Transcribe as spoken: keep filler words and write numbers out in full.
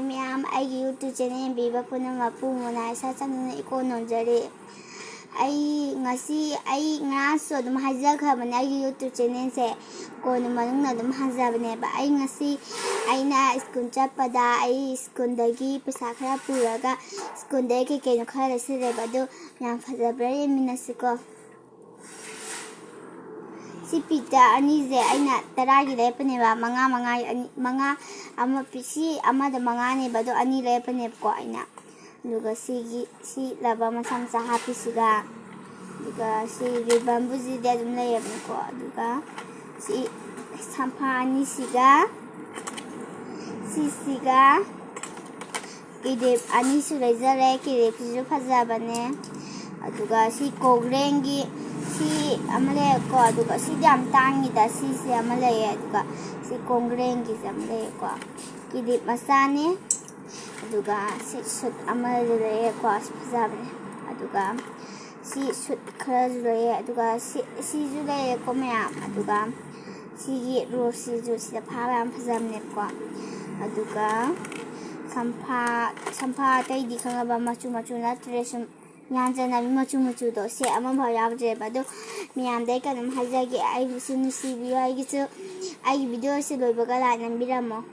ꯃꯌꯥꯝ, ꯑꯩꯒꯤ YouTube channel ꯌꯦꯡꯕꯤꯕ ꯄꯨꯝꯅꯃꯛꯄꯨ ꯃꯣꯅꯥꯂꯤꯁꯥ ꯆꯥꯟꯅꯅ ꯏꯀꯣꯟ ꯅꯣꯟꯖꯔꯤ꯫ ꯑꯩ ꯉꯁꯤ, ꯑꯩ ꯉꯔꯥꯡꯁꯨ ꯑꯗꯨꯝ ꯍꯥꯏꯖꯈ꯭ꯔꯕꯅꯦ, ꯑꯩꯒꯤ YouTube channelꯁꯦ ꯀꯣꯟꯅ ꯃꯅꯨꯡꯗ ꯑꯗꯨꯝ ꯍꯟꯖꯕꯅꯦꯕ꯫ ꯑꯩ ꯉꯁꯤ, ꯑꯩꯅ ꯁ꯭ꯀꯨꯜ ꯆꯠꯄꯗ ꯑꯩ ꯁ꯭ꯀꯨꯜꯗꯒꯤ ꯄꯩꯁꯥ ꯈꯔ ꯄꯨꯔꯒ ꯁ꯭ꯀꯨꯜꯗꯒꯤ ꯀꯩ ꯀꯩꯅꯣ ꯈꯔ ꯂꯩꯁꯜꯂꯦꯕ, ꯑꯗꯨ ꯌꯥꯝ ꯐꯖꯕ꯭ꯔꯥ ꯌꯦꯡꯃꯤꯟꯅꯁꯤꯀꯣ꯫ ꯁꯤ ꯄꯤꯛꯇ ꯑꯅꯤꯁꯦ ꯑꯩꯅ ꯇꯔꯥꯒꯤ ꯂꯩꯔꯛꯄꯅꯦꯕ, ꯃꯉꯥ ꯃꯉꯥꯒꯤ ꯑꯅꯤ, ꯃꯉꯥ, ꯑꯃ ꯄꯤ-, ꯁꯤ ꯑꯃꯗ ꯃꯉꯥꯅꯦꯕ, ꯑꯗꯣ ꯑꯅꯤ ꯂꯩꯔꯛꯄꯅꯦꯕꯀꯣ ꯑꯩꯅ꯫ ꯑꯗꯨꯒ ꯁꯤꯒꯤ, ꯁꯤ ꯂꯕꯔ ꯃꯆꯥ ꯃꯆꯥ ꯍꯥꯞꯄꯤꯁꯤꯒ, ꯑꯗꯨꯒ ꯁꯤ ꯔꯤꯕꯟꯕꯨꯁꯤꯗꯤ ꯑꯗꯨꯝ ꯂꯩꯔꯕꯅꯤꯀꯣ꯫ ꯑꯗꯨꯒ ꯁꯤ ꯁꯝꯐꯥ ꯑꯅꯤꯁꯤꯒ, ꯁꯤꯁꯤꯒ, ꯀꯤꯂꯤꯞ ꯑꯅꯤꯁꯨ ꯂꯩꯖꯔꯦ, ꯀꯤꯂꯤꯞꯁꯤꯁꯨ ꯐꯖꯕꯅꯦ꯫ ꯑꯗꯨꯒ ꯁꯤ ꯀꯣꯡꯒ꯭ꯔꯦꯡꯒꯤ ꯁꯤ ꯑꯃ ꯂꯩꯔꯦꯀꯣ꯫ ꯑꯗꯨꯒ ꯁꯤꯗꯤ ꯌꯥꯝ ꯇꯥꯡꯉꯤꯗ, ꯁꯤꯁꯦ ꯑꯃ ꯂꯩꯌꯦ꯫ ꯑꯗꯨꯒ ꯁꯤ ꯀꯣꯡꯒ꯭ꯔꯦꯡꯒꯤꯁꯦ ꯑꯃ ꯂꯩꯔꯦꯀꯣ, ꯀꯤꯂꯤꯞ ꯃꯆꯥꯅꯦ꯫ ꯑꯗꯨꯒ ꯁꯤ ꯁꯨꯠ ꯑꯃꯁꯨ ꯂꯩꯔꯦꯀꯣ, ꯁꯤ ꯐꯖꯕꯅꯦ꯫ ꯑꯗꯨꯒ ꯁꯤ ꯁꯨꯠ ꯈꯔꯁꯨ ꯂꯩꯔꯦ꯫ ꯑꯗꯨꯒ ꯁꯤ, ꯁꯤꯁꯨ ꯂꯩꯔꯦꯀꯣ ꯃꯌꯥꯝ꯫ ꯑꯗꯨꯒ ꯁꯤꯒꯤ ꯔꯣꯁꯁꯤꯁꯨ ꯁꯤꯗ ꯐꯥꯕ ꯌꯥꯝ ꯐꯖꯕꯅꯦꯕꯀꯣ꯫ ꯑꯗꯨꯒ ꯁꯝꯐꯥ, ꯁꯝꯐꯥ ꯑꯇꯩꯗꯤ ꯈꯪꯉꯕ, ꯃꯆꯨ ꯃꯆꯨ ꯅꯠꯇ꯭ꯔꯦ, ꯁꯨꯝ ꯌꯥꯝ ꯆꯟꯅꯕꯤ ꯃꯆꯨ ꯃꯆꯨꯗꯣ, ꯁꯦ ꯑꯃꯐꯥꯎ ꯌꯥꯎꯗ꯭ꯔꯦꯕ꯫ ꯑꯗꯣ ꯃꯌꯥꯝꯗ ꯑꯩ ꯀꯩꯅꯣꯝ ꯍꯥꯏꯖꯒꯦ, ꯑꯩꯕꯨꯁꯨ ꯅꯨꯡꯁꯤꯕꯤꯌꯨ, ꯑꯩꯒꯤꯁꯨ, ꯑꯩꯒꯤ videoꯁꯦ ꯂꯣꯏꯕꯒ like ꯅꯝꯕꯤꯔꯝꯃꯣ꯫